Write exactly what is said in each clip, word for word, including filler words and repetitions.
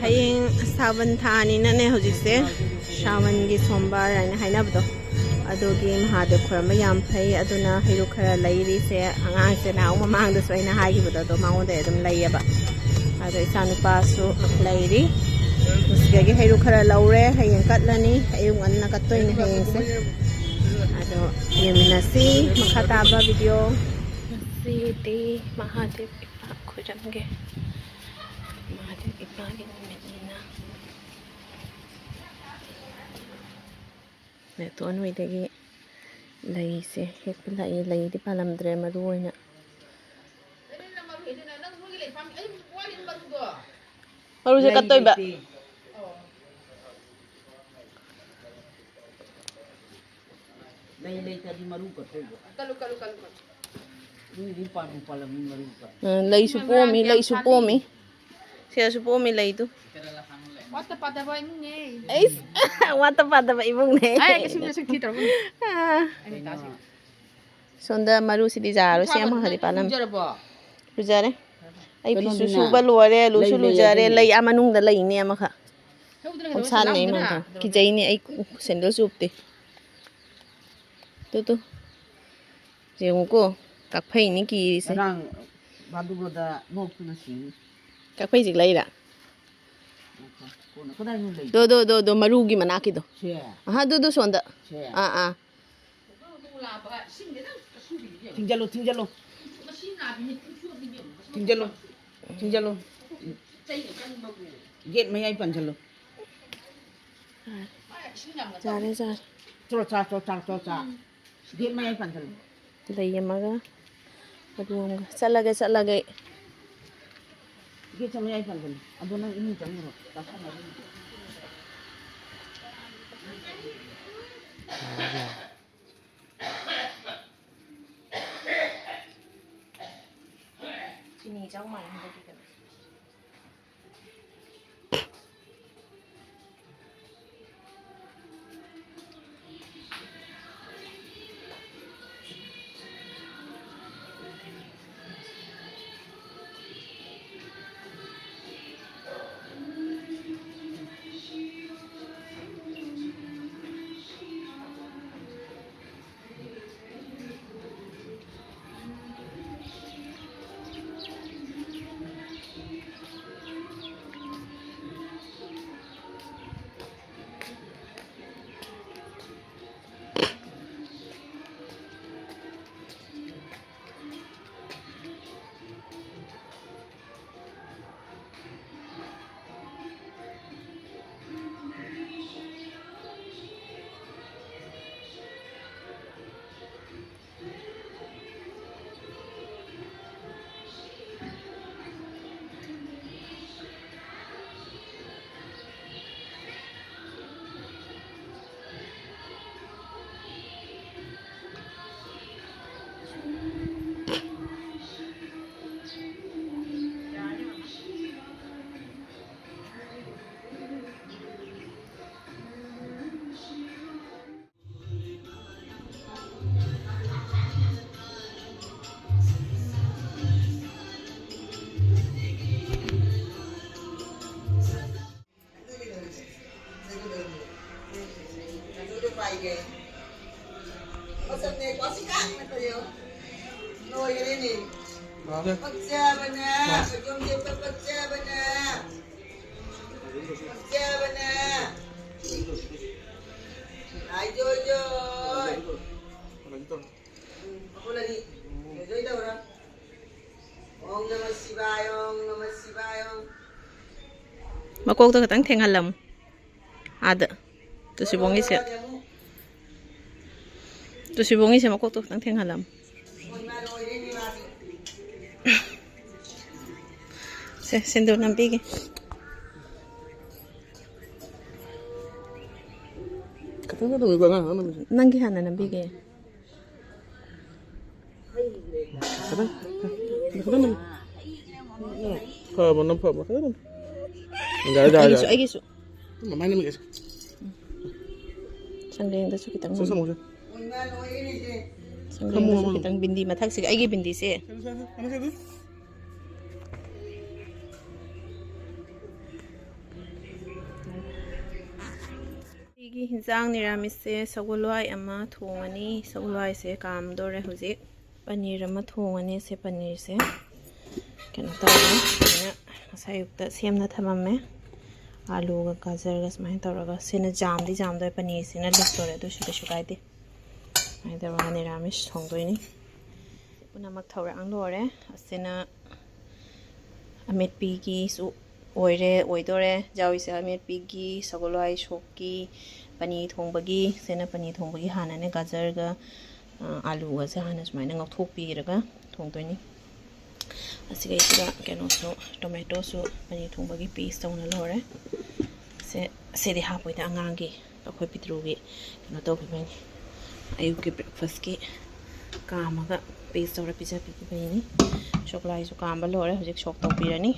ꯍꯌꯦꯡ ꯁꯥꯕꯟ ꯊꯥꯅꯤꯅꯅꯦ, ꯍꯧꯖꯤꯛꯁꯦ ꯁꯥꯕꯟꯒꯤ ꯁꯣꯝꯕꯥꯔ ꯍꯥꯏꯅ ꯍꯥꯏꯅꯕꯗꯣ, ꯑꯗꯨꯒꯤ ꯃꯍꯥꯗꯦꯕ ꯈꯣꯏꯔꯝꯕ ꯌꯥꯝ ꯐꯩ꯫ ꯑꯗꯨꯅ ꯍꯩꯔꯨꯛ ꯈꯔ ꯂꯩꯔꯤꯁꯦ, ꯑꯉꯥꯡꯁꯦ ꯅꯍꯥꯟ ꯃꯃꯥꯡꯗꯁꯨ ꯑꯩꯅ ꯍꯥꯏꯈꯤꯕꯗꯣ, ꯑꯗꯣ ꯃꯉꯣꯟꯗ ꯑꯗꯨꯝ ꯂꯩꯌꯦꯕ꯫ ꯑꯗꯣ ꯏꯆꯥꯅꯨꯄꯥꯁꯨ ꯂꯩꯔꯤ, ꯁꯤꯗꯒꯤ ꯍꯩꯔꯨꯛ ꯈꯔ ꯂꯧꯔꯦ꯫ ꯍꯌꯦꯡ ꯀꯠꯂꯅꯤ, ꯑꯌꯨꯛ ꯉꯟꯅ ꯀꯠꯇꯣꯏꯅꯦ ꯍꯌꯦꯡꯁꯦ꯫ ꯑꯗꯣ ꯌꯦꯡꯃꯤꯟꯅꯁꯤ ꯃꯈꯥ ꯇꯥꯕ ꯚꯤꯗꯤꯑꯣ꯫ ꯉꯁꯤꯗꯤ ꯃꯍꯥꯗꯦꯕ ꯏꯄꯥ ꯈꯣꯏꯔꯝꯒꯦ꯫ ꯃꯍꯥꯗꯦꯕ ꯏꯄꯥꯒꯤ ꯅꯨꯃꯤꯠꯅꯤꯅ꯫ ꯅꯦꯇꯣꯟ ꯍꯣꯏꯗꯒꯤ ꯂꯩꯁꯦ ꯍꯦꯛꯄ ꯂꯥꯛꯏ꯫ ꯂꯩꯗꯤ ꯄꯥꯜꯂꯝꯗ꯭ꯔꯦ, ꯃꯔꯨ ꯑꯣꯏꯅ꯫ ꯃꯔꯨꯁꯦ ꯂꯩ ꯀꯠꯇꯣꯏꯕ ꯂꯩꯇꯦ꯫ ꯂꯩ ꯂꯩꯇꯗꯤ ꯃꯔꯨ ꯀꯠꯇꯣꯏꯕ꯫ ꯀꯠꯂꯨ, ꯀꯠꯂꯨ, ꯀꯠꯂꯨ, ꯀꯠꯂꯨ꯫ ꯃꯤꯗꯤ ꯄꯥꯟꯕꯨ ꯄꯥꯜꯂꯝꯃꯤ ꯃꯔꯨ ꯀꯠ꯫ ꯎꯝ, ꯂꯩꯁꯨ ꯄꯣꯝꯃꯤ, ꯂꯩꯁꯨ ꯄꯣꯝꯃꯤ꯫ ꯁꯤꯗꯁꯨ ꯄꯣꯝꯃꯤ ꯂꯩꯗꯨ꯫ ꯋꯥꯠꯇ ꯄꯥꯗꯕ ꯏꯃꯨꯡꯅꯦ꯫ ꯑꯩꯁ, ꯋꯥꯠꯇ ꯄꯥꯗꯕ ꯏꯃꯨꯡꯅꯦ꯫ ꯑꯩ ꯀꯩꯁꯨ ꯃꯁꯛ ꯊꯤꯗ꯭ꯔꯕꯅꯦ꯫ ꯑꯥ꯫ ꯑꯩ ꯇꯥꯁꯤ꯫ ꯁꯣꯝꯗ ꯃꯔꯨꯁꯤꯗꯤ ꯌꯥꯔꯣꯏ, ꯁꯤ ꯑꯃꯈꯛꯇꯤ ꯄꯥꯜꯂꯝꯃꯦ꯫ ꯂꯨꯖꯔꯕꯣ? ꯂꯨꯖꯔꯦ꯫ ꯑꯩ ꯐꯤꯁꯨ ꯀꯩꯅꯣꯗꯨꯅ ꯁꯨꯕ ꯂꯣꯏꯔꯦ, ꯂꯨꯁꯨ ꯂꯩ, ꯂꯩ ꯂꯨꯖꯔꯦ꯫ ꯑꯗꯨꯅꯤ꯫ ꯂꯩ ꯑꯥ ꯃꯅꯨꯡꯗ ꯂꯩꯅꯦ ꯑꯃꯈꯛ꯫ ꯍꯦꯛ ꯎꯗꯅ ꯀꯩꯗꯧꯕ ꯁꯥꯟꯅꯩ ꯁꯦꯟꯗꯥꯡꯗꯨꯅ? ꯃꯥꯟꯗꯣ꯫ ꯀꯤꯖꯩꯅꯦ ꯑꯩ, ꯁꯦꯟꯗꯜ ꯆꯨꯞꯇꯦ꯫ ꯇꯨ, ꯇꯨ꯫ ꯌꯦꯡꯉꯨꯀꯣ, ꯀꯛꯐꯩꯅꯤ ꯀꯤꯔꯤꯁꯦ꯫ ꯉꯔꯥꯡ ꯚꯥꯗꯨꯒꯣꯗ ꯅꯣꯛꯇꯨꯅ ꯁꯤꯅꯤ꯫ ꯀꯛꯐꯩ ꯆꯤꯛꯂꯛꯏꯔꯥ? ꯀꯣꯟꯅ ꯀꯗꯥꯏꯅꯣ ꯂꯩ? ꯗꯣ, ꯗꯣ, ꯗꯣ, ꯗꯣ, ꯃꯔꯨꯒꯤ ꯃꯅꯥꯛꯀꯤꯗꯣ꯫ ꯁꯦ꯫ ꯑꯍꯥ, ꯑꯗꯨ, ꯑꯗꯨ ꯁꯣꯟꯗ꯫ ꯁꯦ꯫ ꯑꯥ, ꯑꯥ꯫ ꯊꯤꯡꯖꯜꯂꯣ, ꯊꯤꯡꯖꯜꯂꯣ꯫ ꯊꯤꯡꯖꯜꯂꯣ, ꯊꯤꯡꯖꯜꯂꯣ꯫ ꯒꯦꯠ ꯃꯌꯥꯏ ꯄꯥꯟꯁꯤꯜꯂꯣ꯫ ꯌꯥꯔꯦ, ꯌꯥꯔꯦ꯫ ꯆꯣꯆꯥ, ꯆꯣꯆꯥ, ꯆꯣꯆꯥ꯫ ꯒꯦꯠ ꯃꯌꯥꯏ ꯄꯥꯟꯁꯤꯜꯂꯣ꯫ ꯂꯩ ꯑꯃꯒ, ꯃꯔꯨ ꯑꯃꯒ꯫ ꯆꯠꯂꯒꯦ, ꯆꯠꯂꯒꯦ꯫ ꯒꯦꯠ ꯆꯪꯕ ꯌꯥꯏ ꯄꯥꯟꯒꯅꯤ꯫ ꯑꯗꯣ ꯅꯪ ꯏꯃꯨꯡ ꯆꯪꯉꯨꯔꯣ꯫ ꯆꯥꯁꯟꯅꯔꯨꯔꯣ꯫ ꯆꯤꯅꯤ ꯆꯥꯎ ꯃꯥꯜꯂꯦ ꯍꯟꯗꯛꯀꯤ ꯀꯩꯅꯣꯁꯦ꯫ ꯄꯛꯆꯕꯅ, ꯃꯌꯨꯝ ꯆꯠꯄ ꯄꯛꯆꯕꯅ, ꯄꯛꯆꯕꯅ꯫ ꯍꯥꯏꯖꯣꯏ ꯖꯣꯏ꯫ ꯎꯝ, ꯑꯩꯈꯣꯏ ꯂꯩꯔꯤ꯫ ꯍꯥꯏꯖꯣꯏ ꯇꯧꯔ꯫ ꯑꯣꯝ ꯅꯃ ꯁꯤꯕꯥꯌ, ꯑꯣꯝ ꯅꯃ ꯁꯤꯕꯥꯌ, ꯑꯣꯝ꯫ ꯃꯀꯣꯛꯇꯣ ꯈꯤꯇꯪ ꯊꯦꯡꯍꯜꯂꯝꯃꯨ꯫ ꯑꯥꯗ꯫ ꯇꯨꯁꯤꯕꯣꯡꯒꯤꯁꯦ꯫ ꯇꯨꯁꯤꯕꯣꯡꯒꯤꯁꯦ ꯃꯀꯣꯛꯇꯣ ꯈꯤꯇꯪ ꯊꯦꯡꯍꯜꯂꯝꯃꯨ꯫ ꯁꯦ, ꯁꯤꯟꯗꯨꯔ ꯅꯝꯕꯤꯒꯦ꯫ ꯈꯤꯇꯪ ꯅꯝꯕꯤꯒꯦ꯫ ꯅꯪꯒꯤ ꯍꯥꯟꯅ ꯅꯝꯕꯤꯒꯦ꯫ ꯈꯤꯇꯪ, ꯈꯤꯇꯪ ꯅꯝ-, ꯐꯕꯅ ꯐꯕ꯫ ꯈꯤꯇꯪ ꯅꯝ-, ꯌꯥꯔꯦ, ꯌꯥꯔꯦ, ꯑꯩꯒꯤꯁꯨ, ꯌꯥꯔꯦ꯫ ꯑꯩꯒꯤꯁꯨ꯫ ꯃꯃꯥꯏ ꯅꯝꯒꯦꯁꯦ꯫ ꯁꯪꯂꯦꯡꯗꯁꯨ ꯈꯤꯇꯪ ꯁꯦ, ꯅꯝ-, ꯁꯪꯉꯣꯁꯦ꯫ ꯁꯪꯂꯦꯡꯗꯁꯨ ꯊꯝꯃꯣ, ꯊꯝꯃꯣ꯫ ꯈꯤꯇꯪ ꯕꯤꯟꯗꯤ ꯃꯊꯛꯁꯤꯒ ꯑꯩꯒꯤ ꯕꯤꯟꯗꯤꯁꯦ꯫ ꯁꯦ, ꯁꯦ, ꯁꯦ, ꯁꯦ, ꯁꯦ꯫ ꯁꯤꯒꯤ ꯍꯤꯟꯖꯥꯡ ꯅꯤꯔꯥꯃꯤꯁꯁꯦ ꯁꯒꯣꯜ ꯍꯋꯥꯏ ꯑꯃ ꯊꯣꯡꯉꯅꯤ꯫ ꯁꯒꯣꯜ ꯍꯋꯥꯏꯁꯦ ꯀꯥꯝꯗꯣꯔꯦ ꯍꯧꯖꯤꯛ꯫ ꯄꯅꯤꯔ ꯑꯃ ꯊꯣꯡꯉꯅꯤ꯫ ꯁꯦ ꯄꯅꯤꯔꯁꯦ ꯀꯩꯅꯣ ꯇꯧꯔꯦ꯫ ꯑꯩꯅ ꯉꯁꯥꯏ ꯑꯌꯨꯛꯇ ꯁꯦꯝꯅ ꯊꯝꯃꯝꯃꯦ꯫ ꯑꯥꯂꯨꯒ ꯒꯥꯖꯔꯒ ꯁꯨꯃꯥꯏꯅ ꯇꯧꯔꯒ꯫ ꯁꯤꯅ ꯖꯥꯝꯗꯤ ꯖꯥꯝꯗꯣꯔꯦ, ꯄꯅꯤꯔꯁꯤꯅ ꯂꯨꯞꯇꯣꯔꯦ, ꯑꯗꯨꯁꯨ ꯀꯩꯁꯨ ꯀꯥꯏꯗꯦ꯫ ꯁꯨꯃꯥꯏꯅ ꯇꯧꯔꯒ ꯅꯤꯔꯥꯃꯤꯁ ꯊꯣꯡꯗꯣꯏꯅꯤ꯫ ꯄꯨꯝꯅꯃꯛ ꯊꯧꯔꯥꯡ ꯂꯣꯏꯔꯦ꯫ ꯑꯁꯤꯅ ꯑꯃꯦꯠꯄꯤꯒꯤꯁꯨ ꯑꯣꯏꯔꯦ, ꯑꯣꯏꯗꯣꯔꯦ꯫ ꯌꯥꯎꯔꯤꯁꯦ ꯑꯃꯦꯠꯄꯤꯒꯤ, ꯁꯒꯣꯜ ꯍꯋꯥꯏ ꯁꯣꯛꯀꯤ, ꯄꯅꯤ ꯊꯣꯡꯕꯒꯤ꯫ ꯁꯤꯅ ꯄꯅꯤ ꯊꯣꯡꯕꯒꯤ ꯍꯥꯟꯅꯅꯦ ꯒꯥꯖꯔꯒ, ꯑ, ꯑꯥꯂꯨꯒꯁꯦ ꯍꯥꯟꯅ ꯁꯨꯃꯥꯏꯅ ꯉꯧꯊꯣꯛꯄꯤꯔꯒ ꯊꯣꯡꯗꯣꯏꯅꯤ꯫ ꯑꯁꯤꯒꯩꯁꯤꯗ ꯀꯩꯅꯣꯁꯨ, ꯇꯣꯃꯦꯇꯣꯁꯨ ꯄꯅꯤ ꯊꯣꯡꯕꯒꯤ ꯄꯦꯁ ꯇꯧꯅ ꯂꯣꯏꯔꯦ꯫ ꯁꯦ, ꯁꯤꯗꯤ ꯍꯥꯞꯄꯣꯏꯗ, ꯑꯉꯥꯡꯒꯤ, ꯑꯩꯈꯣꯏ ꯄꯤꯇ꯭ꯔꯨꯒꯤ ꯀꯩꯅꯣ ꯇꯧꯈꯤꯕꯩꯅꯤ꯫ ꯑꯌꯨꯛꯀꯤ ꯕ꯭ꯔꯦꯛꯐꯥꯁꯀꯤ ꯀꯥꯝꯃꯒ ꯄꯦꯁ ꯇꯧꯔ ꯄꯤꯖꯕꯤꯈꯤꯕꯩꯅꯤ꯫ ꯁꯒꯣꯜ ꯍꯋꯥꯏꯁꯨ ꯀꯥꯝꯕ ꯂꯣꯏꯔꯦ, ꯍꯧꯖꯤꯛ ꯁꯣꯛ ꯇꯧꯕꯤꯔꯅꯤ꯫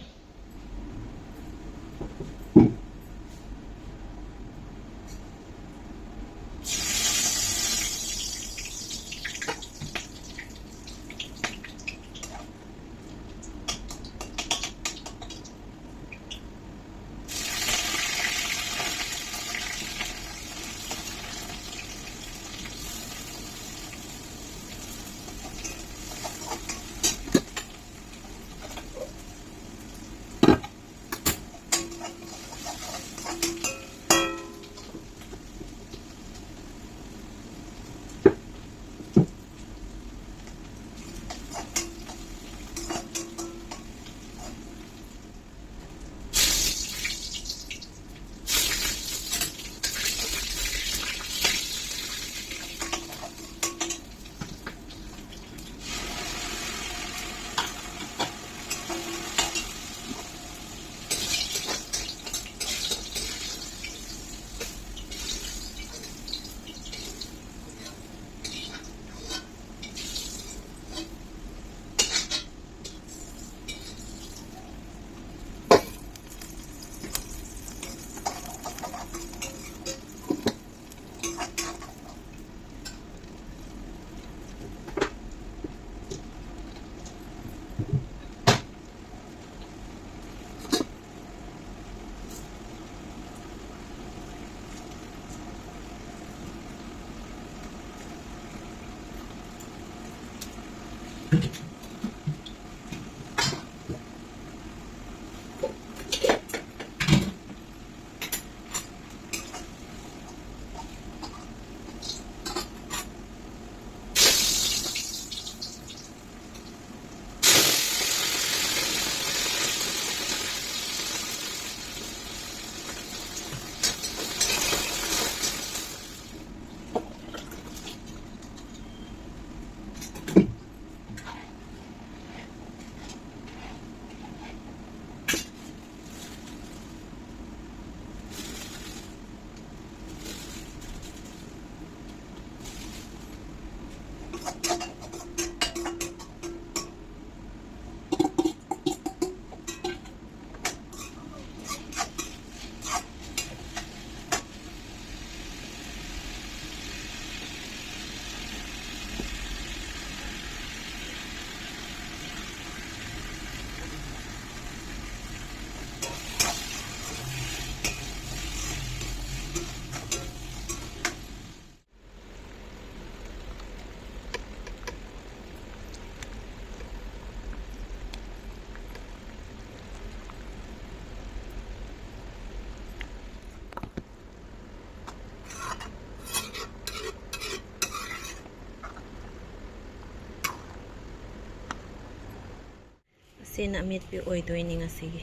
ꯑꯁꯤꯅ ꯑꯃꯦꯠꯄꯤ ꯑꯣꯏꯗꯣꯏꯅꯤ ꯉꯁꯤꯒꯤ꯫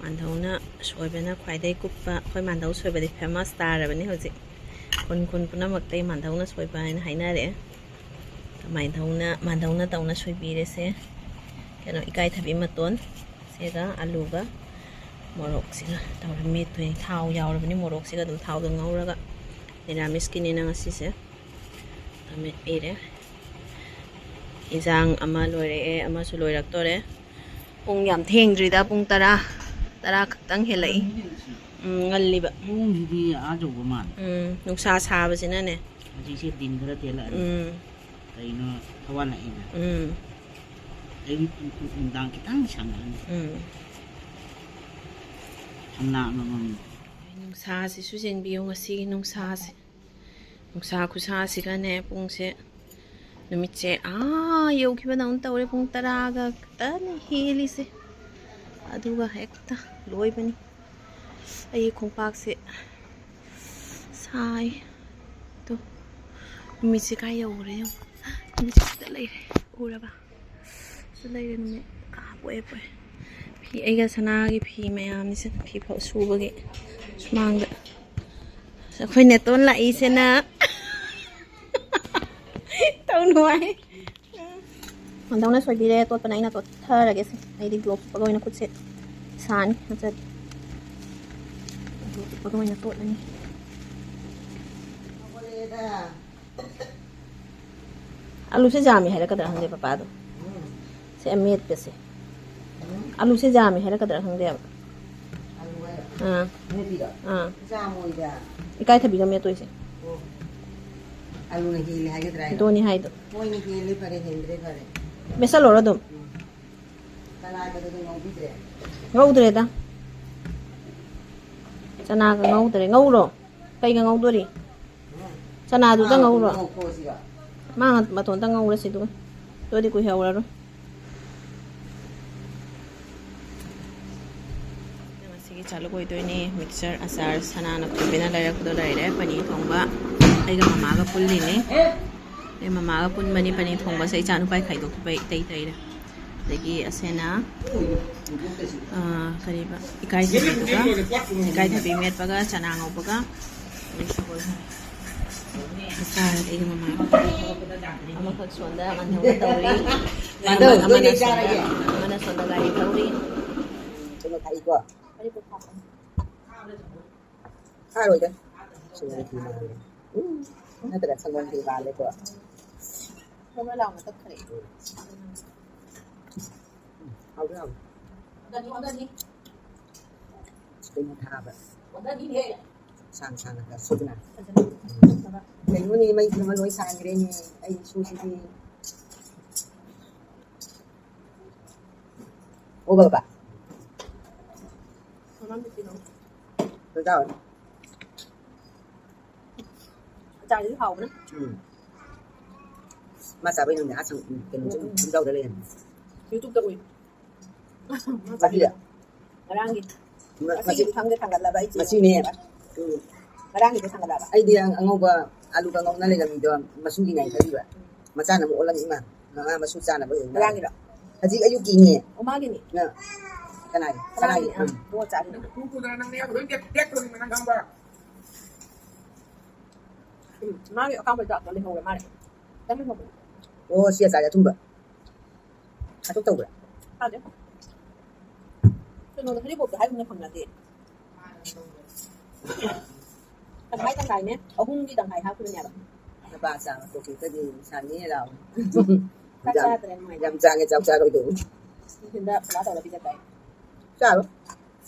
ꯃꯥꯟꯙꯧꯅ ꯁꯣꯏꯕꯅ ꯈ꯭ꯋꯥꯏꯗꯒꯤ ꯀꯨꯞꯄ, ꯑꯩꯈꯣꯏ ꯃꯥꯟꯙꯧ ꯁꯣꯏꯕꯗꯤ famous ꯇꯥꯔꯕꯅꯤ ꯍꯧꯖꯤꯛ꯫ ꯈꯨꯟ ꯈꯨꯟ ꯄꯨꯝꯅꯃꯛꯇꯩ ꯃꯥꯟꯙꯧꯅ ꯁꯣꯏꯕ ꯍꯥꯏꯅ ꯍꯥꯏꯅꯔꯦ꯫ ꯃꯥꯟꯙꯧꯅ, ꯃꯥꯟꯙꯧꯅ ꯇꯧꯅ ꯁꯣꯏꯕꯤꯔꯦꯁꯦ꯫ ꯀꯩꯅꯣ, ꯏꯀꯥꯏꯊꯕꯤ ꯃꯇꯣꯟ ꯁꯤꯒ ꯑꯂꯨꯒ ꯃꯣꯔꯣꯛꯁꯤꯒ ꯇꯧꯔ ꯃꯦꯠꯇꯣꯏꯅꯤ꯫ ꯊꯥꯎ ꯌꯥꯎꯔꯕꯅꯤ, ꯃꯣꯔꯣꯛꯁꯤꯒ ꯑꯗꯨꯝ ꯊꯥꯎꯗ ꯉꯧꯔꯒ꯫ ꯅꯤꯔꯥꯃꯤꯁꯀꯤꯅꯤꯅ ꯉꯁꯤꯁꯦ꯫ ꯑꯃꯦꯠꯄꯤꯔꯦ꯫ ꯏꯟꯖꯥꯡ ꯑꯃ ꯂꯣꯏꯔꯛꯑꯦ, ꯑꯃꯁꯨ ꯂꯣꯏꯔꯛꯇꯣꯔꯦ꯫ ꯄꯨꯡ ꯌꯥꯝ ꯊꯦꯡꯗ꯭ꯔꯤꯗ, ꯄꯨꯡ ꯇꯔꯥ, ꯇꯔꯥ ꯈꯛꯇꯪ ꯍꯦꯜꯂꯛꯏ꯫ ꯎꯝ, ꯉꯜꯂꯤꯕ꯫ ꯄꯨꯡꯁꯤꯗꯤ ꯑꯥ ꯌꯧꯕ ꯃꯥꯜꯂꯦ꯫ ꯎꯝ, ꯅꯨꯡꯁꯥ ꯁꯥꯕꯁꯤꯅꯅꯦ꯫ ꯍꯧꯖꯤꯛꯁꯦ ꯗꯤꯟ ꯈꯔ ꯇꯦꯜꯂꯛꯑꯅꯤ꯫ ꯎꯝ꯫ ꯀꯩꯅꯣ, ꯊꯋꯥꯜꯂꯛꯑꯦꯅ꯫ ꯎꯝ꯫ ꯑꯌꯨꯛ, ꯅꯨꯡꯗꯥꯡ ꯈꯤꯇꯪ ꯁꯪꯉꯛꯑꯅꯤ꯫ ꯎꯝ꯫ ꯊꯝꯅꯥ ꯑꯃꯃꯝ꯫ ꯅꯨꯡꯁꯥꯁꯤꯁꯨ ꯌꯦꯡꯕꯤꯌꯨ, ꯉꯁꯤꯒꯤ ꯅꯨꯡꯁꯥꯁꯦ꯫ ꯅꯨꯡꯁꯥ ꯈꯨꯁꯥꯁꯤꯒꯅꯦ, ꯄꯨꯡꯁꯦ ꯅꯨꯃꯤꯠꯁꯦ ꯑꯥ ꯌꯧꯈꯤꯕꯗꯧꯅ ꯇꯧꯔꯦ꯫ ꯄꯨꯡ ꯇꯔꯥꯒ ꯈꯛꯇꯅꯤ ꯍꯦꯜꯂꯤꯁꯦ, ꯑꯗꯨꯒ ꯍꯦꯛꯇ ꯂꯣꯏꯕꯅꯤ꯫ ꯑꯩꯒꯤ ꯈꯣꯡꯄꯥꯛꯁꯦ ꯁꯥꯏ꯫ ꯑꯗꯣ ꯅꯨꯃꯤꯠꯁꯦ ꯀꯥꯏ ꯌꯧꯈ꯭ꯔꯦ ꯌꯦꯡꯉꯣ꯫ ꯅꯨꯃꯤꯠꯁꯦ ꯁꯤꯗ ꯂꯩꯔꯦ꯫ ꯎꯔꯕ? ꯁꯤꯗ ꯂꯩꯔꯦ ꯅꯨꯃꯤꯠ꯫ ꯑꯥ, ꯄꯣꯛꯑꯦ, ꯄꯣꯛꯑꯦ꯫ ꯐꯤ, ꯑꯩꯒ ꯁꯅꯥꯒꯤ ꯐꯤ ꯃꯌꯥꯝꯁꯦ, ꯐꯤ ꯐꯧ ꯁꯨꯕꯒꯤ ꯁꯨꯃꯥꯡꯗ꯫ ꯑꯩꯈꯣꯏ ꯅꯦꯇꯣꯟ ꯂꯥꯛꯏꯁꯤꯅ꯫ ꯇꯧꯅꯨ ꯍꯥꯏ꯫ ꯃꯟꯗꯧꯅ ꯁꯣꯏꯕꯤꯔꯦ꯫ ꯇꯣꯠꯄꯅ ꯑꯩꯅ ꯇꯣꯠꯊꯔꯒꯦ ꯁꯦ꯫ ꯑꯩꯗꯤ ꯒ꯭ꯂꯣꯞ ꯎꯞꯄꯒ ꯑꯣꯏꯅ ꯈꯨꯠꯁꯦ ꯁꯥꯅꯤ ꯅꯠꯇ꯭ꯔꯗꯤ꯫ ꯒ꯭ꯂꯣꯞ ꯎꯞꯄꯒ ꯑꯣꯏꯅ ꯇꯣꯠꯂꯅꯤ꯫ ꯑꯂꯨꯁꯦ ꯌꯥꯝꯃꯤ ꯍꯥꯏꯔꯛꯀꯗ꯭ꯔꯥ ꯈꯪꯗꯦ ꯄꯄꯥꯗꯣ꯫ ꯁꯦ ꯑꯃꯦꯠꯄꯁꯦ꯫ ꯑꯂꯨꯁꯦ ꯌꯥꯝꯃꯤ ꯍꯥꯏꯔꯛꯀꯗ꯭ꯔꯥ ꯈꯪꯗꯦꯕ꯫ ꯑꯥ꯫ ꯑꯥ꯫ ꯏꯀꯥꯏ ꯊꯕꯤꯒ ꯃꯦꯠꯇꯣꯏꯁꯦ꯫ ꯑꯂꯨꯅ ꯍꯦꯜꯂꯦ ꯍꯥꯏꯒꯗ꯭ꯔꯥ ꯍꯥꯏꯗꯣ? ꯑꯗꯨꯅꯤ ꯍꯥꯏꯗꯣ꯫ ꯃꯣꯏꯅ ꯍꯦꯜꯂꯦ ꯐꯔꯦ, ꯍꯦꯟꯗ꯭ꯔꯦ ꯐꯔꯦ꯫ ꯃꯦꯠꯁꯜꯂꯣꯔ ꯑꯗꯨꯝ? ꯎꯝ꯫ ꯆꯅꯥꯒꯗꯨꯗꯤ ꯉꯧꯕꯤꯗ꯭ꯔꯦ? ꯉꯧꯗ꯭ꯔꯦꯗ꯫ ꯆꯅꯥꯒ ꯉꯧꯗ꯭ꯔꯦ꯫ ꯉꯧꯔꯣ? ꯀꯩꯒ ꯉꯧꯗꯣꯔꯤ? ꯎꯝ꯫ ꯆꯅꯥꯗꯨꯗ ꯉꯧꯔꯣ? ꯉꯧꯊꯣꯛꯑꯁꯤꯔꯣ? ꯃꯥ ꯃꯇꯣꯟꯇ ꯉꯧꯔꯁꯤ ꯑꯗꯨꯒ꯫ ꯑꯗꯨꯗꯤ ꯀꯨꯏꯍꯧꯔꯔꯣꯏ꯫ ꯉꯁꯤꯒꯤ ꯆꯥꯂꯨꯛ ꯑꯣꯏꯗꯣꯏꯅꯦ꯫ ꯃꯤꯛꯆꯔ, ꯑꯆꯥꯔ, ꯁꯅꯥꯅ ꯄꯨꯕꯤꯅ ꯂꯩꯔꯛꯄꯗꯣ ꯂꯩꯔꯦ꯫ ꯄꯅꯤꯔ ꯊꯣꯡꯕ꯫ ꯑꯩꯒ ꯃꯃꯥꯒ ꯄꯨꯜꯂꯤꯅꯦ꯫ ꯑꯩ ꯃꯃꯥꯒ ꯄꯨꯟꯕꯅꯤ ꯄꯅꯤꯔ ꯊꯣꯡꯕꯁꯦ꯫ ꯏꯆꯥ ꯅꯨꯄꯥꯒꯤ ꯈꯥꯏꯗꯣꯛꯈꯤꯕꯩ ꯏꯇꯩ ꯇꯩꯔꯦ꯫ ꯑꯗꯒꯤ ꯑꯁꯤꯅ, ꯑ, ꯀꯔꯤꯕ? ꯏꯀꯥꯏꯊꯕꯤꯗꯨꯒ, ꯏꯀꯥꯏꯊꯕꯤ ꯃꯦꯠꯄꯒ ꯆꯅꯥ ꯉꯧꯕꯒ꯫ ꯑꯗꯩ ꯁꯒꯣꯜ ꯍꯋꯥꯏ꯫ ꯆꯥꯔꯒꯦ ꯑꯩꯒꯤ ꯃꯃꯥꯒ꯫ ꯑꯃꯈꯛ ꯁꯣꯝꯗ ꯃꯟꯊꯧꯅ ꯇꯧꯔꯤ꯫ ꯃꯟꯊꯧ, ꯑꯃꯅ ꯅꯣꯏꯗꯤ ꯁꯣꯝꯗ, ꯆꯥꯔꯒꯦ꯫ ꯑꯃꯅ ꯁꯣꯝꯗ ꯒꯥꯔꯤ ꯊꯧꯔꯤ꯫ ꯀꯩꯅꯣ ꯊꯥꯛꯏꯀꯣ? ꯀꯔꯤ ꯄꯣꯠ ꯊꯥꯛꯄꯅꯣ? ꯊꯥꯔꯣꯏꯗ꯫ ꯁꯪꯒꯣꯝ ꯈꯦꯔ ꯃꯥꯜꯂꯦ꯫ ꯎꯝ, ꯅꯠꯇ꯭ꯔ ꯁꯪꯒꯣꯝ ꯈꯦꯔ ꯃꯥꯜꯂꯦꯀꯣ꯫ ꯃꯣꯟ ꯃꯣꯟ ꯂꯥꯎꯅ ꯇꯛꯈ꯭ꯔꯦ꯫ ꯎꯝ, ꯍꯥꯎꯗꯤ ꯍꯥꯎꯋꯤ꯫ ꯀꯩꯅꯣ ꯊꯥꯕ꯫ ꯁꯥꯡ ꯁꯥꯡꯅꯒ ꯁꯨꯗꯅ꯫ ꯀꯩꯅꯣꯅꯦ, ꯃꯩꯁꯤꯅ ꯂꯣꯏ ꯁꯥꯟꯈ꯭ꯔꯦꯅꯦ꯫ ꯑꯩ ꯁꯨꯁꯤꯗꯤ꯫ ꯑꯣ ꯕꯕꯥ꯫ ꯃꯃꯥꯡꯗ ꯄꯤꯔꯛꯑꯣ꯫ ꯑꯗꯨ ꯆꯥꯎ꯫ ꯑꯆꯥꯔꯁꯤꯁꯨ ꯍꯥꯎꯕꯅ꯫ ꯎꯝ꯫ ꯃꯥ ꯆꯥꯕꯩ ꯅꯨꯃꯤꯠ ꯑꯥ ꯁꯪ-, ꯀꯩꯅꯣ, ꯆꯨꯝ, ꯆꯨꯝꯖꯥꯎꯗ ꯂꯩꯔꯝꯃꯦ꯫ YouTube-ꯇ ꯎꯏ꯫ ꯉꯁꯤꯗ꯫ ꯉꯔꯥꯡꯒꯤ꯫ ꯃ-, ꯉꯁꯤꯒꯤ ꯉꯁꯤ-, ꯈꯪꯗꯦ ꯊꯥꯡꯒꯠꯂꯕ ꯑꯩ ꯆꯦ꯫ ꯉꯁꯤꯅꯦ꯫ ꯎꯝ꯫ ꯉꯔꯥꯡꯒꯤꯗꯣ ꯊꯥꯡꯒꯠꯂꯕ꯫ ꯑꯩꯗꯤ ꯑꯉ-, ꯑꯉꯧꯕ ꯑꯥꯂꯨꯒ ꯉꯧꯅ ꯂꯩꯔꯝꯃꯤꯗꯣ ꯃꯁꯨꯒꯤ ꯉꯥꯏ ꯈꯜꯂꯤꯕ꯫ ꯃꯆꯥꯅ ꯑꯃꯨꯛ ꯑꯣꯜꯂꯝꯃꯤ ꯏꯃꯥ꯫ ꯃꯉꯥ ꯃꯁꯨ ꯆꯥꯅꯕ ꯑꯣꯏꯔꯝꯃꯤ꯫ ꯉꯔꯥꯡꯒꯤꯔꯣ? ꯍꯧꯖꯤꯛ ꯑꯌꯨꯛꯀꯤꯅꯦ꯫ ꯑꯣ, ꯃꯥꯒꯤꯅꯤ꯫ ꯅ-, ꯀꯅꯥꯒꯤ? ꯀꯅꯥꯒꯤ? ꯀꯅꯥꯒꯤ? ꯑꯥ, ꯎꯝ꯫ ꯏꯕꯨꯡꯉꯣ ꯆꯥꯔꯤꯅꯦ꯫ ꯎꯝ, ꯃꯥꯒꯤ ꯑꯀꯥꯝꯕ ꯆꯥꯛꯇꯣ ꯂꯩꯍꯧꯔꯦ ꯃꯥꯜꯂꯦ꯫ ꯈꯤꯇꯪ ꯂꯩꯍꯧꯕꯅꯦ꯫ ꯑꯣ, ꯁꯤ ꯑꯆꯥꯔ ꯑꯊꯨꯝꯕ꯫ ꯑꯗꯨ ꯇꯧꯕ꯭ꯔꯥ? ꯇꯥꯗꯦ꯫ ꯀꯩꯅꯣꯗ ꯍꯔꯤꯕꯣꯞꯇ ꯍꯥꯏꯒꯨꯝꯅ ꯐꯪꯅꯗꯦ꯫ ꯇꯪꯈꯥꯏ ꯇꯪꯈꯥꯏꯅꯦ꯫ ꯑꯍꯨꯝꯒꯤ ꯇꯪꯈꯥꯏ ꯍꯥꯞꯈꯤꯕꯅꯦꯕ꯫ ꯅꯄꯥ ꯆꯥꯕ ꯇꯣꯛꯈꯤꯕꯗꯤ ꯁꯥꯅꯤ ꯂꯥꯎ꯫ ꯆꯥꯛ ꯌꯥꯝ, ꯆꯥꯗ꯭ꯔꯦ ꯅꯨꯡꯉꯥꯏꯇꯦ꯫ ꯌꯥꯝ ꯆꯥꯒꯦ ꯆꯥꯛ ꯆꯥꯔꯣꯏꯗꯧꯕ꯫ ꯅꯨꯡꯊꯤꯟꯗ ꯄꯨꯔꯥ ꯇꯧꯔ ꯄꯤꯖ ꯇꯥꯏ꯫ ꯆꯥꯔꯣ꯫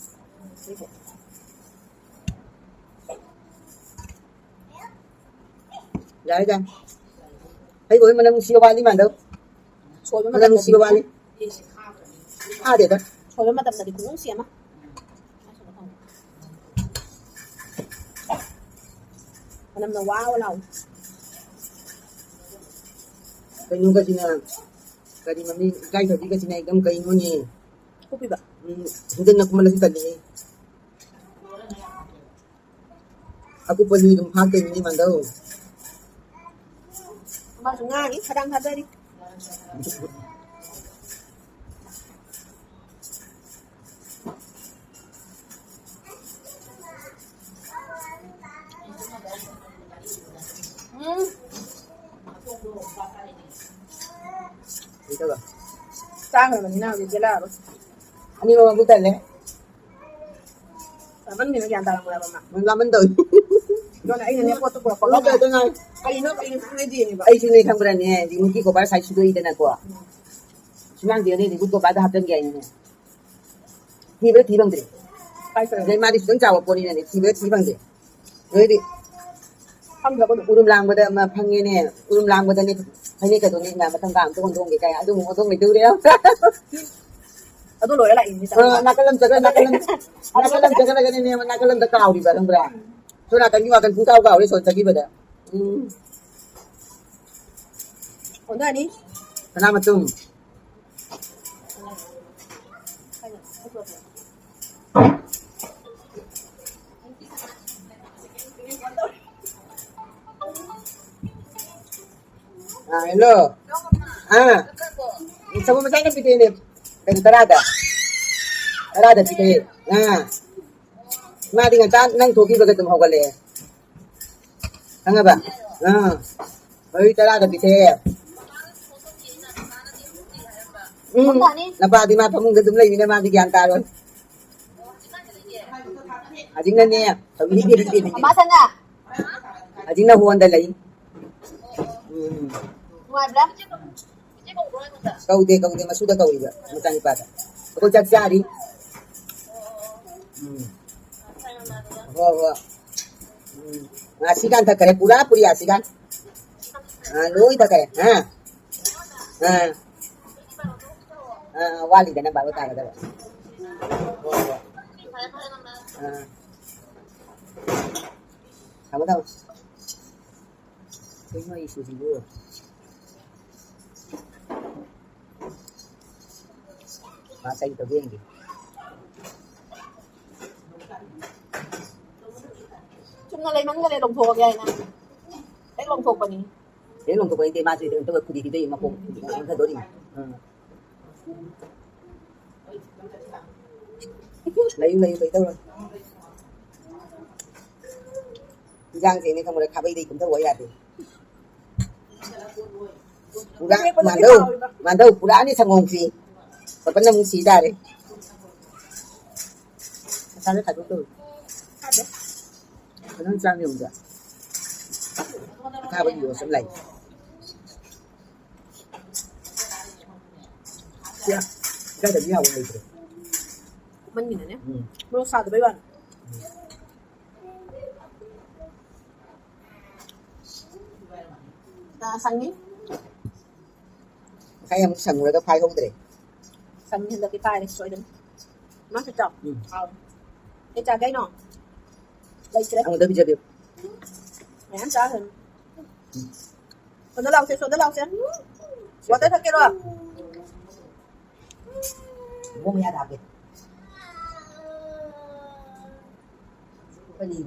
ꯍꯔꯤꯕꯣꯞ꯫ ꯌꯥꯔꯦ, ꯌꯥꯔꯦ꯫ ꯍꯩꯕꯣꯡꯒꯤ ꯃꯅꯝ ꯅꯨꯡꯁꯤꯕ ꯋꯥꯅꯤ, ꯃꯥꯟꯗꯧ꯫ ꯁꯣꯏꯕ ꯃꯅꯝ ꯃꯇꯝꯗꯗꯤ ꯅꯨꯡꯁꯤꯕ ꯋꯥꯅꯤ꯫ ꯊꯥꯗꯦꯗ꯫ ꯁꯣꯏꯕ ꯃꯇꯝꯗꯗꯤ ꯈꯨꯅꯨꯡꯁꯤ ꯑꯃ꯫ ꯃꯅꯝꯅ ꯋꯥ ꯋꯥ ꯂꯥꯎꯏ꯫ ꯀꯩꯅꯣꯒꯁꯤꯅ, ꯀꯔꯤ ꯃꯃꯤꯡ, ꯏꯀꯥꯏꯊꯕꯤꯒꯁꯤꯅ ꯑꯦꯛꯗꯝ ꯀꯩꯅꯣꯅꯦ꯫ ꯀꯨꯞꯄꯤꯕ꯫ ꯎꯝ, ꯍꯦꯟꯖꯟꯅ ꯀꯨꯞꯃꯜꯂꯁꯨ ꯇꯜꯂꯤꯍꯦ꯫ ꯑꯀꯨꯞꯄꯁꯨ ꯑꯗꯨꯝ ꯍꯥꯞꯇꯣꯏꯅꯤ ꯃꯥꯟꯗꯧ꯫ ꯃꯥꯁꯨ ꯉꯥꯡꯉꯤ, ꯈꯗꯥꯡ ꯊꯥꯗꯔꯤ꯫ ꯎꯝ꯫ ꯀꯩꯗꯧꯕ? ꯆꯥꯈ꯭ꯔꯕꯅꯤꯅ ꯍꯧꯖꯤꯛ ꯆꯦꯜꯂꯛꯑꯔꯣꯏ꯫ ꯑꯅꯤꯃꯛ ꯃꯕꯨꯛ ꯊꯜꯂꯦ꯫ ꯆꯥꯃꯟꯒꯤꯅ ꯒ꯭ꯌꯥꯟ ꯇꯥꯔꯝꯃꯣꯏ ꯍꯥꯏꯕ ꯑꯃ꯫ ꯃꯣꯏ ꯂꯥꯃꯟ ꯇꯧꯏ꯫ ꯑꯗꯨꯅ ꯑꯩꯅꯅꯦ ꯄꯣꯠꯇꯣ ꯄꯨꯔꯛꯄ ꯂꯣꯏ ꯀꯥꯎꯗ ꯉꯥꯏ꯫ ꯀꯩꯅꯣ ꯀꯩꯅꯣ ꯈꯪꯅꯗꯦꯅꯦꯕ꯫ ꯑꯩꯁꯨꯅꯦ ꯈꯪꯕ꯭ꯔꯥꯅꯦ, ꯔꯤꯃꯨꯠꯀꯤ ꯀꯣꯕꯔ ꯁꯥꯏ ꯁꯨꯗꯣꯛꯏꯗꯅꯀꯣ꯫ ꯁꯨꯃꯥꯡꯗꯦꯅꯦ ꯔꯤꯃꯨꯠ ꯀꯣꯕꯔꯗ ꯍꯥꯞꯆꯟꯒꯦ ꯍꯥꯏꯅꯅꯦ꯫ ꯊꯤꯕꯗ ꯊꯤ ꯐꯪꯗ꯭ꯔꯦ꯫ ꯀꯥꯏ ꯆꯠꯂꯦ? ꯑꯗꯩ ꯃꯥꯗꯤ ꯈꯤꯇꯪ ꯆꯥꯎꯕ ꯄꯣꯠꯅꯤꯅꯅꯦ, ꯊꯤꯕꯗ ꯊꯤ ꯐꯪꯗ꯭ꯔꯦ꯫ ꯑꯗꯩꯗꯤ ꯈꯪꯗ꯭ꯔꯕꯣ ꯑꯗꯨꯝ? ꯎꯔꯨꯝ ꯂꯥꯡꯕꯗ ꯑꯃ ꯐꯪꯉꯦꯅꯦ, ꯎꯔꯨꯝ ꯂꯥꯡꯕꯗꯅꯦ ꯐꯅꯦꯛꯀꯗꯣꯅꯦ ꯏꯃꯥ ꯃꯊꯪ ꯀꯥ ꯑꯝꯇ ꯑꯣꯟꯊꯣꯛꯑꯝꯒꯦ ꯀꯥꯏ ꯑꯗꯨ ꯑꯃꯨꯛ ꯑꯣꯟꯊꯣꯛ ꯂꯩꯗꯧꯔꯦ꯫ ꯑꯗꯨ ꯂꯣꯏꯔ ꯂꯥꯛꯏꯅꯤ ꯑ, ꯆꯠꯂꯒ꯫ ꯅꯥꯀꯜ ꯑꯃ ꯆꯠꯈ꯭ꯔ, ꯅꯥꯀꯜ ꯑꯃ, ꯅꯥꯀꯜ ꯑꯃ ꯆꯠꯈ꯭ꯔꯒꯅꯦ ꯅꯥꯀꯜ ꯑꯃꯗ ꯀꯥꯎꯔꯤꯕ ꯈꯪꯕ꯭ꯔꯥ? ꯁꯣꯝ ꯅꯥꯀꯟꯒꯤ ꯋꯥꯈꯜ ꯄꯨꯡꯀꯥꯎ ꯀꯥꯎꯔꯦ ꯁꯣꯝ ꯆꯠꯈꯤꯕꯗ꯫ ꯎꯝ꯫ ꯑꯣꯟꯊꯅꯤ꯫ ꯁꯅꯥ ꯃꯇꯨꯝ꯫ ꯑꯥ, ꯍꯦꯜꯂꯣ꯫ ꯑꯥ, ꯁꯪꯒꯣꯝ ꯃꯆꯥ ꯈꯔ ꯄꯤꯊꯛꯑꯦꯅꯦ꯫ ꯀꯩꯅꯣ, ꯇꯔꯥꯗ꯫ ꯇꯔꯥꯗ ꯄꯤꯊꯛꯑꯦ꯫ ꯑꯥ꯫ ꯃꯥꯗꯤ ꯉꯟꯇꯥ ꯅꯪ ꯊꯣꯛꯈꯤꯕꯒ ꯑꯗꯨꯝ ꯍꯧꯒꯠꯂꯛꯑꯦ꯫ ꯈꯪꯉꯕ? ꯑꯥ꯫ ꯃꯔꯤ ꯇꯔꯥꯗ ꯄꯤꯊꯛꯑꯦ꯫ ꯎꯝ꯫ ꯅꯄꯥꯗꯤ ꯃꯥ ꯐꯃꯨꯡꯗ ꯑꯗꯨꯝ ꯂꯩꯃꯤꯅ ꯃꯥꯗꯤ ꯒ꯭ꯌꯥꯟ ꯇꯥꯔꯣꯏ꯫ ꯍꯧꯖꯤꯛꯅꯅꯦ, ꯍꯧꯖꯤꯛꯅ ꯄꯦꯔꯤ ꯄꯦꯔꯤ꯫ ꯃꯃꯥ ꯁꯅꯥ꯫ ꯍꯧꯖꯤꯛꯅ ꯍꯣꯟꯗ ꯂꯩ꯫ ꯎꯝ꯫ ꯅꯨꯡꯉꯥꯏꯕ꯭ꯔꯥ? ꯀꯧꯗꯦ, ꯀꯧꯗꯦ, ꯃꯁꯨꯗ ꯀꯧꯏꯕ, ꯃꯆꯥꯅꯤꯄꯥꯗ꯫ ꯑꯩꯈꯣꯏ ꯆꯥꯛ ꯆꯥꯔꯤ꯫ ꯎꯝ꯫ ꯍꯣ, ꯍꯣ꯫ ꯎꯝ꯫ ꯑꯥꯁꯤꯀꯥꯟ ꯊꯛꯈꯔꯦ, ꯄꯨꯔꯥ ꯄꯨꯔꯤ ꯑꯥꯁꯤꯀꯥꯟ꯫ ꯑꯥ, ꯂꯣꯏ ꯊꯛꯈꯔꯦ꯫ ꯑꯥ꯫ ꯑꯥ꯫ ꯑꯥ, ꯋꯥꯠꯂꯤꯗꯅ ꯕꯥꯔꯣ ꯇꯥꯒꯗꯕ꯫ ꯍꯣ, ꯍꯣ꯫ ꯑꯥ꯫ ꯊꯝꯃꯣ, ꯊꯝꯃꯣ꯫ ꯀꯩꯅꯣ ꯑꯩ ꯁꯨꯁꯤꯕꯨ? ꯃꯥ ꯀꯔꯤ ꯇꯧꯒꯦ ꯌꯦꯡꯒꯦ꯫ ꯆꯨꯝꯅ ꯂꯩꯃꯟꯈꯔꯦ, ꯂꯧꯊꯣꯛꯑꯒꯦ ꯍꯥꯏꯅ꯫ ꯍꯦꯛ ꯂꯧꯊꯣꯛꯄꯅꯤ꯫ ꯍꯦꯛ ꯂꯧꯊꯣꯛꯄ ꯅꯠꯇꯦ, ꯃꯥꯁꯨ ꯍꯦꯛꯇ ꯈꯨꯗꯤ ꯄꯤꯊꯛꯏ, ꯃꯈꯣꯡ ꯑꯣꯟꯊꯗꯣꯔꯤꯅꯤ꯫ ꯎꯝ꯫ ꯂꯩꯌꯨ, ꯂꯩꯌꯨ, ꯀꯩꯗꯧꯔꯣꯏ꯫ ꯏꯟꯖꯥꯡꯁꯦꯅꯦ ꯈꯪꯕ꯭ꯔꯥ, ꯈꯥꯕꯩꯗꯩ ꯀꯨꯝꯊꯧ ꯌꯥꯗꯦ꯫ ꯄꯨꯔꯥ ꯃꯥꯟꯗꯧ, ꯃꯥꯟꯗꯧ ꯄꯨꯔꯥꯅꯤ ꯁꯪꯒꯣꯝꯁꯤ꯫ ꯄꯥꯄꯟꯅ ꯑꯃꯨꯛ ꯁꯤ ꯇꯥꯔꯦ꯫ ꯃꯁꯥꯗ ꯈꯥꯏꯗꯣꯛꯇꯧꯔꯤ꯫ ꯐꯖꯅ ꯆꯥꯝ ꯌꯦꯡꯉꯨꯗ꯫ ꯑꯈꯥꯕꯒꯤ ꯌꯣꯠꯁꯨ ꯂꯩ꯫ ꯁꯤꯗ, ꯁ꯭ꯋꯥꯏꯗꯗꯤ ꯌꯥꯕ ꯂꯩꯇ꯭ꯔꯦ꯫ ꯀꯨꯞꯃꯟꯒꯤꯗꯅꯦ꯫ ꯎꯝ꯫ ꯃꯣꯔꯣꯛ ꯁꯥꯗꯕꯩ ꯋꯥꯅꯤ꯫ ꯁꯪꯉꯤ꯫ ꯉꯁꯥꯏ ꯑꯃꯨꯛ ꯁꯪꯉꯨꯔꯒ ꯐꯥꯏꯍꯧꯗ꯭ꯔꯦ꯫ ꯁꯪꯉꯤ, ꯍꯟꯗꯛꯇꯤ ꯐꯥꯏꯔꯦ ꯁꯣꯏꯗꯅ꯫ ꯃꯥ ꯈꯤꯇ꯫ ꯎꯝ꯫ ꯍꯥꯎ꯫ ꯀꯩ ꯆꯥꯒꯦ ꯍꯥꯏꯅꯣ? ꯂꯩꯇ꯭ꯔꯦ꯫ ꯑꯃꯨꯛꯇ ꯄꯤꯖꯕꯤꯌꯨ꯫ ꯃꯌꯥꯝ ꯆꯥꯈ꯭ꯔꯅꯤ꯫ ꯎꯝ꯫ ꯁꯣꯝꯗ ꯂꯥꯎꯁꯦ, ꯁꯣꯝꯗ ꯂꯥꯎꯁꯦ꯫ ꯋꯥꯇꯔ ꯊꯛꯀꯦꯔꯣ? ꯃꯣꯃꯣ ꯃꯌꯥꯗ ꯍꯥꯞꯀꯦ꯫ ꯀꯔꯤ?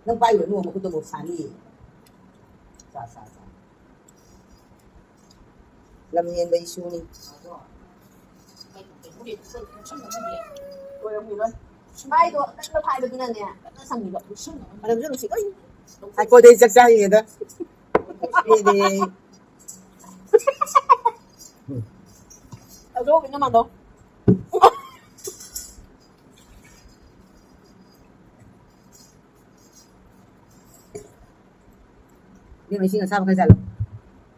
ꯅꯪ ꯄꯥꯏꯔꯨꯔꯅꯨ, ꯃꯈꯨꯠꯇꯣ ꯃꯣꯔꯣꯛ ꯁꯥꯅꯤꯌꯦ꯫ ꯆꯥ, ꯆꯥ, ꯆꯥ꯫ ꯂꯝ ꯍꯦꯟꯕ ꯏꯁꯨꯅꯤ꯫ ꯑꯣꯏꯔꯝꯈꯤꯔꯣꯏ꯫ ꯃꯥꯏꯗꯣ ꯑꯀꯟꯕ ꯐꯥꯏꯕꯗꯨꯅꯅꯦ, ꯀꯟꯅ ꯁꯝꯃꯤꯕ꯫ ꯃꯅꯝꯁꯨ ꯅꯨꯡꯁꯤ꯫ ꯑꯩ ꯉꯥꯏꯈꯣꯗꯤ, ꯑꯩ ꯆꯥꯛ ꯆꯥꯔꯤꯉꯩꯗ꯫ ꯄꯦꯜꯂꯦ꯫ ꯑꯗꯣ ꯀꯩꯅꯣ ꯃꯥꯟꯗꯣ꯫ ꯏꯕꯦꯝꯃ, ꯏꯁꯤꯡ ꯑꯁꯥꯕ ꯈꯔ ꯆꯥꯂꯣ꯫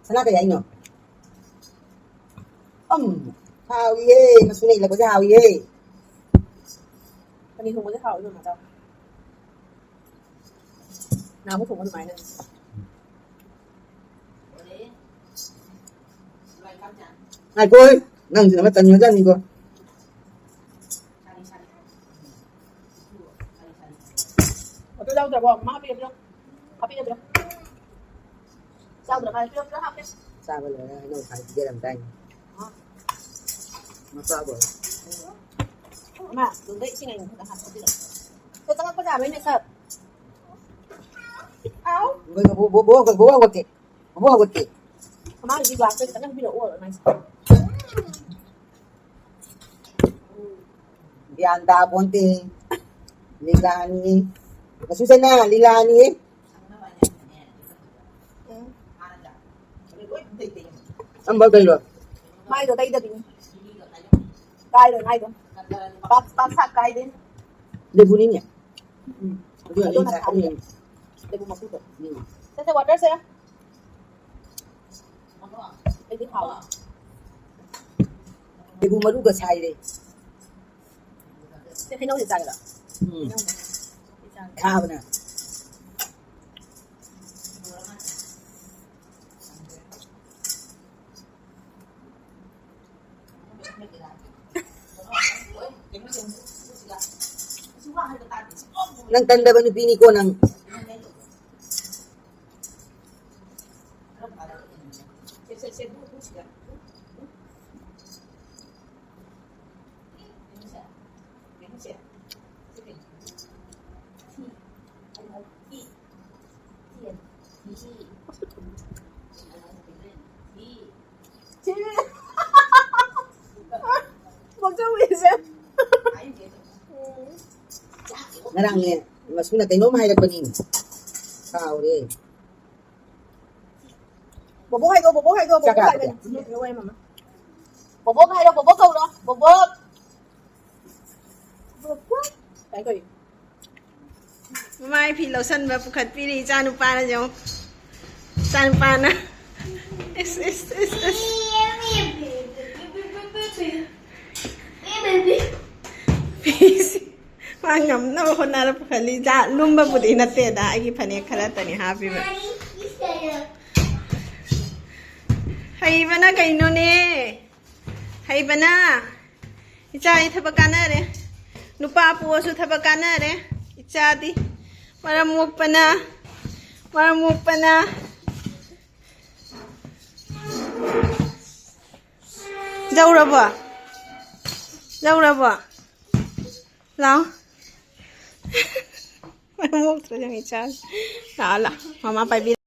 ꯁꯅꯥ ꯀꯩ ꯍꯥꯏꯅꯣ? ꯎꯝ, ꯍꯥꯎꯏꯌꯦ꯫ ꯃꯆꯨꯅ ꯏꯜꯂꯛꯄꯁꯦ ꯍꯥꯎꯏꯌꯦ꯫ ꯄꯅꯤꯔ ꯊꯣꯡꯕꯁꯦ ꯍꯥꯎꯋꯤ, ꯃꯃꯥ, ꯆꯥꯎ꯫ ꯅꯍꯥꯟꯃꯨꯛ ꯊꯣꯡꯕ ꯑꯗꯨꯃꯥꯏꯅ꯫ ꯉꯥꯏꯈꯣ, ꯅꯪꯁꯤꯅ ꯑꯃ ꯇꯟꯒ꯭ꯔꯖꯥꯠꯅꯤꯀꯣ꯫ ꯑꯗꯨ ꯌꯥꯎꯗ꯭ꯔꯕꯣ? ꯃꯥ ꯍꯥꯞꯄꯤꯔꯕ꯭ꯔꯣ? ꯍꯥꯞꯄꯤꯔꯕ꯭ꯔꯣ? ꯆꯥꯗ꯭ꯔ ꯃꯥꯜꯂꯦ꯫ ꯄꯤꯔꯛꯑꯣ, ꯄꯤꯔꯛꯑꯣ, ꯍꯥꯞꯀꯦ꯫ ꯆꯥꯕ ꯂꯣꯏꯔꯒ ꯍꯩꯅꯧ ꯈꯥꯏ ꯄꯤꯖꯔꯝꯗꯥꯏꯅꯦ꯫ ꯑꯥ꯫ ꯃꯆꯥꯗꯣ꯫ ꯏꯃꯥ, ꯗꯨꯗ ꯏꯁꯤꯡ ꯑꯏꯪꯕ ꯈꯤꯇꯪ ꯍꯥꯞꯆꯤꯜꯂꯣ꯫ ꯁꯦ, ꯆꯪꯉꯛꯄ ꯌꯥꯔꯣꯏꯅꯦ, ꯁꯛ꯫ ꯑꯥꯎ꯫ ꯕꯣ-, ꯕꯣ-, ꯕꯣ-, ꯕꯣ-, ꯕꯣ-, ꯍꯧꯒꯠꯀꯦ꯫ ꯕꯣ-, ꯕꯣ-, ꯍꯧꯒꯠꯀꯦ꯫ ꯃꯃꯥꯒꯤꯗꯤ ꯒ꯭ꯂꯥꯁꯇ ꯈꯤꯇꯪ ꯄꯤꯔꯛꯑꯣ, ꯑꯗꯨꯃꯥꯏꯅ꯫ ꯒ꯭ꯌꯥꯟ ꯇꯥꯄꯣꯟꯇꯦ꯫ ꯂꯤꯂꯥꯅꯤ꯫ ꯃꯁꯨ ꯁꯅꯥ, ꯂꯤꯂꯥꯅꯤ꯫ ꯎꯝ꯫ ꯑꯝꯕ ꯀꯩꯅꯣ? ꯃꯥꯏꯗꯣ ꯇꯩꯗꯕꯤꯅꯤ꯫ ꯀꯥꯏꯔꯣꯏ ꯃꯥꯏꯗꯣ꯫ ꯄꯥꯛ, ꯄꯥꯛ ꯁꯥꯛ ꯀꯥꯏꯗꯦ꯫ ꯂꯦꯕꯨꯅꯤꯅꯦ꯫ ꯎꯝ꯫ ꯑꯗꯨꯅ ꯑꯗꯨꯅ ꯂꯦꯕꯨ ꯁꯥꯛ ꯊꯥꯏꯌꯦ꯫ ꯀꯥꯏꯗꯦ꯫ ꯂꯦꯕꯨ ꯃꯀꯨꯗꯣ꯫ ꯎꯝ꯫ ꯁꯦ, ꯁꯦ, ꯋꯥꯇꯔꯁꯦ꯫ ꯑꯩꯗꯤ ꯍꯥꯎꯋꯦ꯫ ꯂꯦꯕꯨ ꯃꯔꯨꯒ ꯁꯥꯏꯔꯦ꯫ ꯁꯦ, ꯍꯩꯅꯧꯁꯦ ꯆꯥꯒꯦꯔꯣ? ꯎꯝ꯫ ꯍꯩꯅꯧꯁꯦ꯫ ꯈꯥꯕꯅ꯫ ꯅꯪ ꯀꯟꯗꯕ ꯅꯨꯄꯤꯅꯤꯀꯣ ꯅꯪ꯫ ꯃꯆꯧꯕꯤꯁꯦ꯫ ꯉꯔꯥꯡꯅꯦ, ꯃꯁꯨꯅ ꯀꯩꯅꯣꯝ ꯍꯥꯏꯔꯛꯄꯅꯤ꯫ ꯀꯥꯎꯔꯦ꯫ ꯕꯣꯕꯣꯛ ꯍꯥꯏꯗꯣ, ꯕꯣꯕꯣꯛ ꯍꯥꯏꯗꯣ, ꯕꯣꯕꯣꯛ ꯆꯥꯛ ꯍꯥꯏꯗꯣ꯫ ꯆꯥꯕꯗꯤ? ꯕꯣꯕꯣꯛ ꯍꯥꯏꯔꯣ, ꯕꯣꯕꯣꯛ ꯀꯧꯔꯣ, ꯕꯣꯕꯣꯛ꯫ ꯀꯥꯏ ꯀꯧꯏ? ꯃꯃꯥꯏ ꯐꯤ ꯂꯧꯁꯟꯕ ꯄꯨꯈꯠꯄꯤꯔꯤ ꯏꯆꯥ ꯅꯨꯄꯥꯅ, ꯌꯦꯡꯉꯨ꯫ ꯏꯆꯥ ꯅꯨꯄꯥꯅ꯫ ꯏꯁ, ꯏꯁ, ꯏꯁ, ꯏꯁ꯫ ꯐꯤꯁꯤ ꯃꯥ ꯉꯝꯅꯕ ꯍꯣꯠꯅꯔ ꯄꯨꯈꯠꯂꯤ꯫ ꯖꯥ-, ꯂꯨꯝꯕꯕꯨꯗꯤ ꯅꯠꯇꯦꯗ, ꯑꯩꯒꯤ ꯐꯅꯦꯛ ꯈꯔꯇꯅꯤ ꯍꯥꯞꯄꯤꯕ꯫ ꯍꯩꯕꯅ ꯀꯩꯅꯣꯅꯦ? ꯍꯩꯕꯅ꯫ ꯏꯆꯥ, ꯑꯩ ꯊꯕꯛ ꯀꯥꯟꯅꯔꯦ꯫ ꯅꯨꯄꯥ ꯄꯣꯛꯑꯁꯨ ꯊꯕꯛ ꯀꯥꯟꯅꯔꯦ꯫ ꯏꯆꯥꯗꯤ ꯃꯔꯝ ꯃꯣꯛꯄꯅ, ꯃꯔꯝ ꯃꯣꯛꯄꯅ꯫ ꯌꯧꯔꯕꯣ? ꯌꯧꯔꯕꯣ? ꯂꯥꯎ꯫ ꯃꯔꯝ ꯃꯣꯛꯇ꯭ꯔꯣ ꯌꯦꯡꯉꯨ ꯏꯆꯥ꯫ ꯂꯥꯛꯑꯣ, ꯂꯥꯛꯑꯣ꯫ ꯃꯃꯥ ꯄꯥꯏꯕꯤ꯫